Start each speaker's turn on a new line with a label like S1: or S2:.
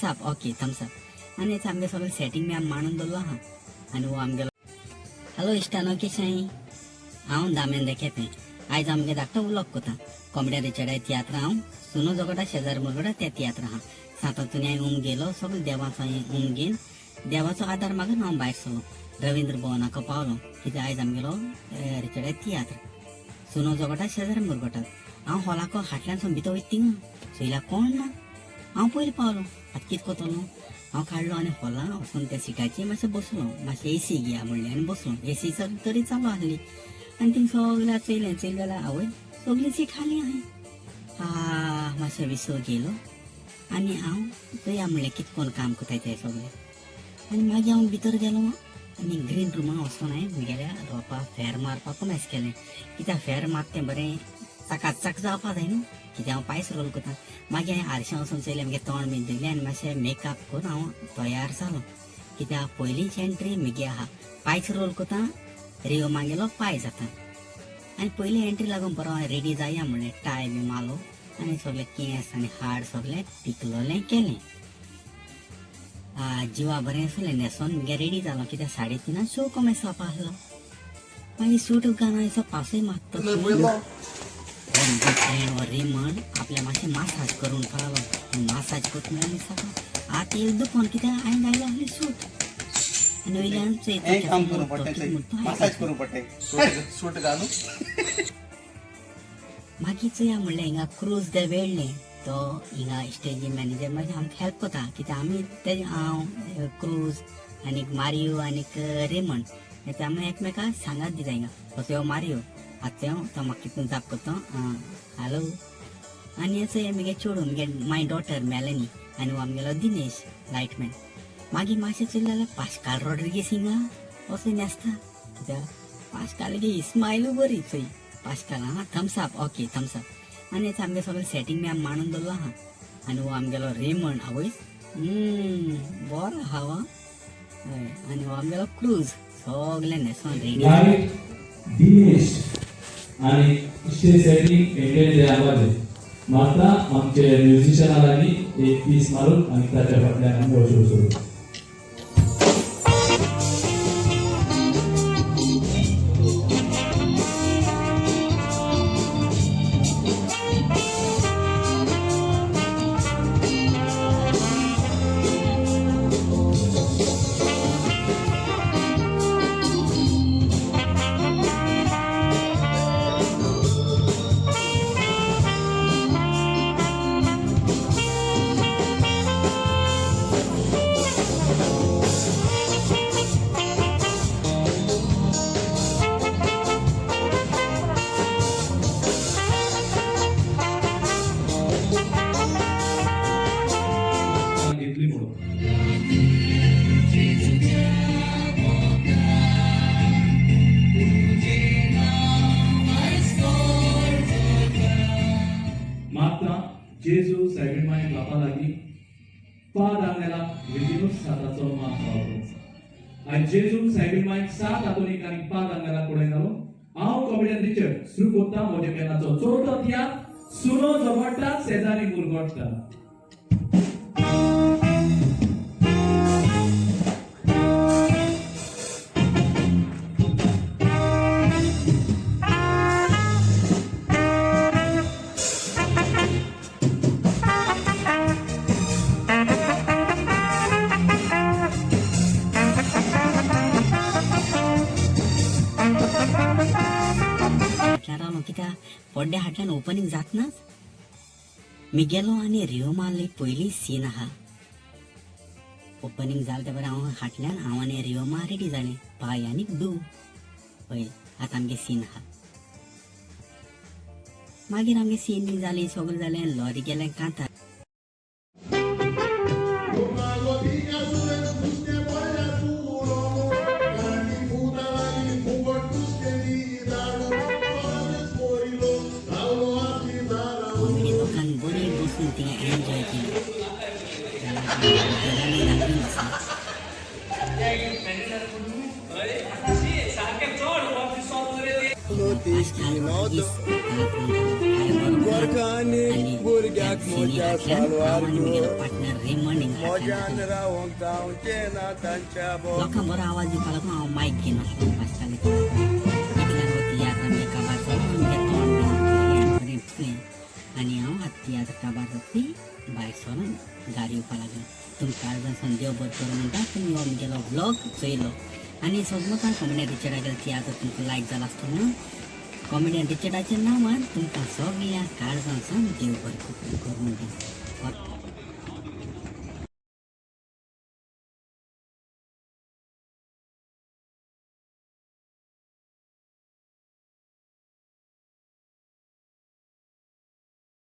S1: Thums up, okay Thums up. आनी आमगे सगळें सेटींग बी आमी मांडून दवरलो आहा. आनी हो आमगेलो हॅलो इश्टानो, केशें? हांव दामेन केपें. आयज आमगे धाकटो व्लॉग कोता कॉमेडियन रिचर्डा तियात्र. हांव सुनो झगडा शेजार मुरगडा त्या तियात्र आहा. सातांतून हांवें उम गेलो, सगळो देवाचो हांवें उम घेवन देवाचो आदार मागून हांव भायर सरलो. रवींद्र भवनाक पावलो, कित्याक आयज आमगेलो रिचर्डा तियात्र सुनो झगडा शेजार मुरगटात. हांव हॉलाको हाटल्यान सावन भितर वयता, थिंगा चोयल्या कोण ना. हांव पयलीं पावलो. आतां कितें करतलो? हांव काडलो आनी हॉलां वचून त्या सिटाचेर मातशें बसलो. मातशें एसी घेया म्हणलें आनी बसलो. एसी तरी चालू आसली आनी थिंग सगळ्या चोयलें. चोयलें जाल्यार आवय, सगळी सीट खाली आहाय. आ, मातशें विसव घेयलो आनी हांव चोया म्हणलें कितें कोण काम करताय ते सगळे. आनी मागीर हांव भितर गेलो आनी ग्रीन रुमा वचून हांवें म्हगेल्या रोपा फेर मारपाक कोमेस केलें, कित्याक फेर मारता तें बरें चकाचक जावपा जाय न्हू, कित्याक हांव पायस रोल करता. मागीर हांवें आरशां वचून चोयलें, म्हगे तोंड बी धुयलें आनी मातशें मेकअप करून हांव तयार जालो, कित्याक पयलींच एंट्री म्हगे आहा. पायस रोल करता, रियो मागेलो पाय जाता आनी पयली एंट्री लागून बरो हांव रेडी जाया म्हणलें. टाय बी मारलो आनी सगळे केंस आनी हाड सगळें पिकलोलें केलें. जिवा बरें आसलें न्हेसोन म्हगे रेडी जालो, कित्याक 3:30 शो कोमेस जावपा आसलो. मागीर सूट घालून असो पासय मारता हो म्हजो फ्रेंड हो रेमंड आपल्या मातशें मासाज करून पावलो. मासाज करता म्हळ्यार दिसता आतां येयलो दुखोन, कित्याक हांवें घायलो आसलें सूट आनी वयल्यान
S2: हें काम करूं पडटा, मसाज करूं पडटा,
S3: सूट घालू.
S1: मागीर चोया म्हणलें हिंगा क्रूज दे वेळ्ळें, तो हिंगा स्टेजी मॅनेजर मागीर आमकां हेल्प करता, कित्याक आमी तेजे हांव क्रूज आनीक मारियो आनीक रेमंड हे आमी एकमेकाक सांगात दिता. हिंगा असो हो मारियो, आतां तो म्हाका कितून जाप करता, हॅलो. आनी असो हे म्हगे चेडूं, म्हगे माय डॉटर मेलनी आनी हो आमगेलो दिनेश लायटमॅन. मागीर मातशें चोयलें जाल्यार पाश्काल रॉड्रिगीस हिंगा असो न्हेसता, कित्याक पाश्काल गे स्मायलूय बरी चोय पाश्काल. आहा Thums up, okay Thums up. आनी आमगे सगळें सेटींग बी आमी मांडून दवरलो आहा. आनी हो आमगेलो रेमंड, आवयस बरो आहा हो. हय, आनी हो आमगेलो क्रूज सगळें न्हेसोन रेडी.
S4: लायट दिनेश आणि स्टेज सेटिंग मेंटेन जे आवाज मारता आमचे म्युझिशियना लागीं एक पीस मारून आनी ताच्या फाटल्यान आमी हो शो सुरू. घेतली म्हणून. माता जेजू सायबीण माय बापा लागीं पाद आंगेलाक रितीनूच साताचो मान पावलो आनी जेजू सायबीण मायक सात आतोनीक आनी पाद आंगेलाक उडयतालो. हांव कॉमेडियन रिचर्ड सुरू करता म्हज्या पेनाचो चवथो तियात्र, सुनो झगडटा शेजारी मुरगोडटा.
S1: हाटल्यान रावलो, कित्याक पड्ड्या हाटल्यान ओपनींग जातनाच मी गेलो आनी रियो मारली. पयली सीन आहा, ओपनींग जालें ते बरें. हांव हाटल्यान हांव आनी रियोमा रेडी जालें, पाय आनी दू. पळय आतां आमगे सीन आहा. मागीर आमगे सीन बी जाली, सगळें जालें. लॉरी गेलें कांतार. कॉमेडी लोकांक बरी बसून थिंगा एन्जॉय केली. धाकली आसा. पाश्काल रॉड्रिगीस
S5: गोरखांनी भुरग्याक म्हज्या सालवार
S1: हांव आनी म्हगेलो पार्टनर रेमंड हिंगा
S3: मोज्यान
S1: फाटल्यान
S3: रावोंक जावचें ना तांच्या बोग.
S1: लोकां बरो आवाज दिवपाक लागून हांव मायक घेवन आसलो आसताले. इतल्यान हो तियात्र आमगे काबार जालो, आमगे तोंड बीन बरें धुलें आनी हांव आतां तियात्र काबार जातली भायर सरून गाडी येवपाक लागलो. तुमकां काळजान देव बरें करूं म्हणटा, तुमी हो आमगेलो व्लॉग चोयलो आनी सोगमतां कॉमेडियन रिचर्डागेलो तियात्र तुमकां लायक जाला आसतलो म्हणून कॉमेडियन रिचर्डाच्या नांवान तुमकां सगळ्या काळजान देव बरें करूं म्हणटा.